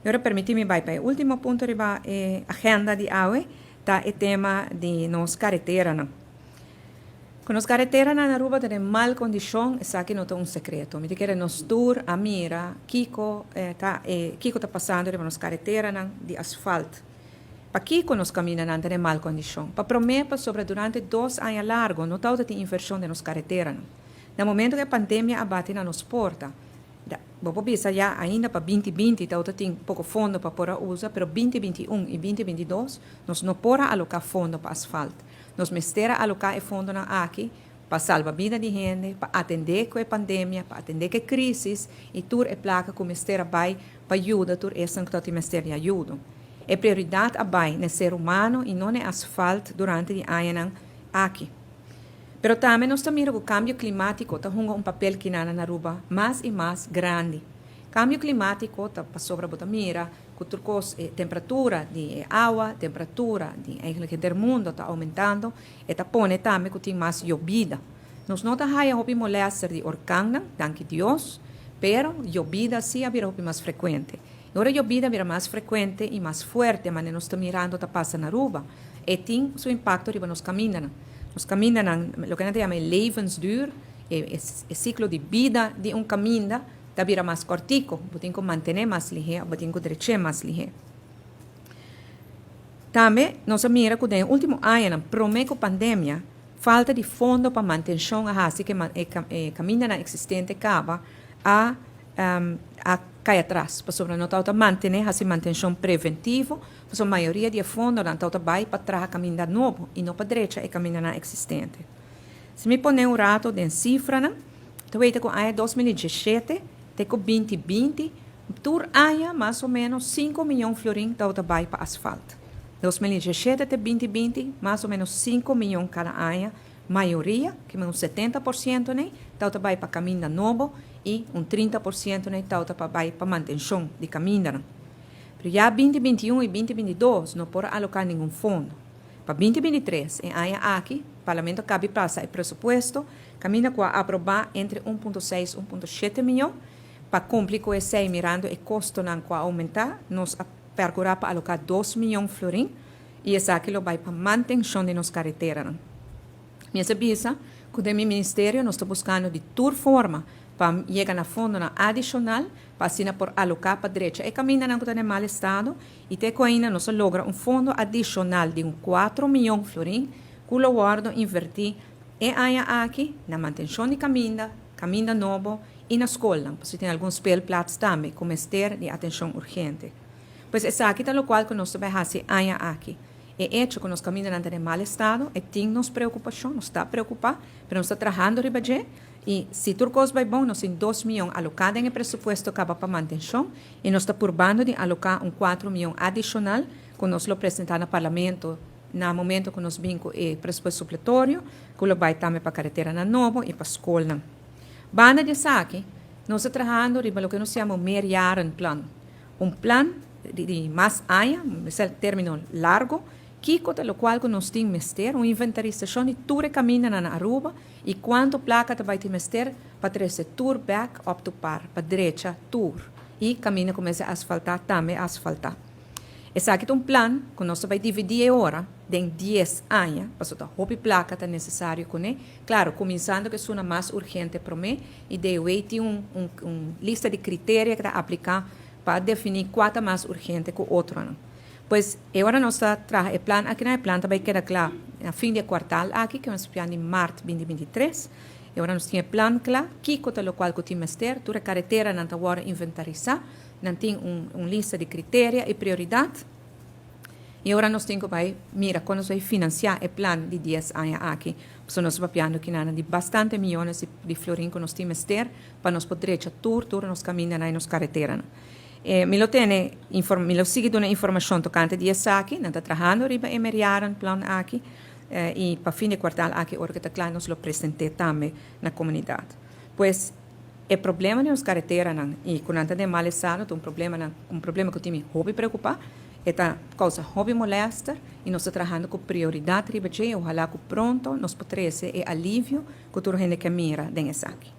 Awor permiti mi bay pa e ultimo punto riba e agenda di awe, ta e tema di nos careteranan. Cu nos careteranan na Aruba ta den mal condicion, esaki no ta un secreto. Mi ta kere nos tur a mira kico ta e kico ta pasando riba nos careteranan di asfalt. Pakico nos camindanan ta den mal condicion? Pa prome pasobra durante 2 aña largo no tabata tin inversion den nos careteranan. Na momento cu e pandemia a bati na nos porta, bo por bisa ya ainda pa 2020 tabata tin poco fondo pa por a usa, pero 2021 y 2022 nos no por a aloca fondo pa asfalt. Nos mester a aloca e fondonan aki pa salba bida di hende, pa atende cu e pandemia, pa atende cu e crisis y tur e placa cu mester a bay pa yuda tur esnan cu tin mester di ayudo. E prioridad a bay na ser humano y no na asfalt durante e añanan aki. Pero tambe nos ta mira cu cambio climatico ta hunga un papel aki na Aruba mas y mas grandi. Cambio climatico ta pasobra bo ta mira cu tur cos, temperatura di awa, temperatura di eigenlijk henter mundo ta aumentando y ta pone tambe cu tin mas yobida. Nos no ta haya hopi molester di orkan, danki Dios, pero yobida si a bira hopi mas frecuente. Ora yobida bira mas frecuente y mas fuerte, mas nos ta mirando ta pasa na Aruba, e tin su impacto riba nos camindanan. Nos camindanan, loke nan ta yama levensduur, e ciclo di bida di un caminda, ta bira mas cortico, bo tin cu mantene mas lihe, bo tin cu drecha mas lihe. Tambe nos a mira cu den ultimo añanan, prome cu pandemia, falta di fondo pa mantencion a haci cu e camindanan existente caba a cay atras, pasobra no tabata mantene, haci mantencion preventivo, pasobra mayoria di fondonan tabata bay pa traha caminda nobo y no pa drecha e camindanan existente. Si mi pone un rato den cifranan, ta weta cu aña 2017 te cu 2020, tur aña mas o menos 5 miyon florin tabata bay pa asfalt. 2017 te 2020, mas o menos 5 miyon cada aña, mayoria, cu un 70%, ne, tabata bay pa caminda nobo y un 30%, ne, tabata pa bay pa mantencion di caminda. Pero ya 2021 y 2022 no por aloca ningun fondo. Pa 2023, e aña aki, Parlamento a caba di pasa e presupuesto, caminda cu a aproba entre 1.6 y 1.7 miyon, pa cumpli cu esey, mirando e costonan cu a aumenta, nos a percura pa aloca 2 miyon florin y esaki lo bay pa mantencion di nos careteranan. Mi a bisa cu den mi ministerio nos ta buscando di tur forma pa yega na fondonan adicional pa asina por aloca pa drecha e camindanan cu ta den mal estado y te cu ainda nos a logra un fondo adicional di un 4 miyon florin cu lo wordo inverti e aña aki na mantencion di caminda, caminda nobo y na scol, pasobra tin algun speelplaats tambe cu mester di atencion urgente. Pues esaki ta loke cu nos ta bay haci aña aki. E hecho cu nos camindanan ta den mal estado, e tin nos preocupacion, nos ta preocupa, pero nos ta trahando riba dje, y si tur cos bay bon, nos tin 2 miyon aloca den presupuesto caba pa mantencion, y nos ta purbando di aloca un 4 miyon adicional cu nos lo presenta na Parlamento na momento cu nos bin cu e presupuesto supletorio, cu lo bay tambe pa careteranan nobo y pa scol. Banda di esaki, nos ta trahando riba loke nos ta yama meerjarenplan. Un plan di mas aña, e termino largo, kico ta loke cu nos tin mester, un inventarisacion di tur caminda na Aruba y cuanto placa ta bay tin mester pa trece tur back up to par, pa drecha tur. Y caminda cu mester asfalta tambe asfalta. Esaki ta un plan cu nos ta bay dividi awor den 10 aña, pasobra hopi placa ta necesario cu ne. Claro, cuminsando cu esun mas urgente prome y di tin un lista di criterio cu ta aplica pa defini cua ta mas urgente cu otro. No? Pues, awor nos ta traha e plan aki, e plan ta bay keda cla na fin di kwartaal aki, cu nos plan di maart 2023. Y awor nos tin e plan cla, kico ta loke cu tin mester, tur careteranan ta wordo inventarisa, nan tin un lista di criterio y prioridad. Y awor nos tin cu bay mira con nos ta bay financia e plan di 10 aña aki. So nos ta papiando aki di bastante miyones di florin cu nos tin mester pa nos por drecha tur nos caminda na nos caretera. Mi lo sigui duna informacion tocante di esaki, nan ta trahando riba e meerjarenplan aki y pa fin di kwartaal aki, ora cu ta cla, nos lo presenta tambe na comunidad. Pues e problema di nos careteranan y cu nan ta den mal estado ta un problema cu tin hopi preocupa, ta causa hopi molester y nos ta trahando cu prioridad riba dje, ohala cu pronto nos por trece e alivio cu tur hende kier mira den esaki.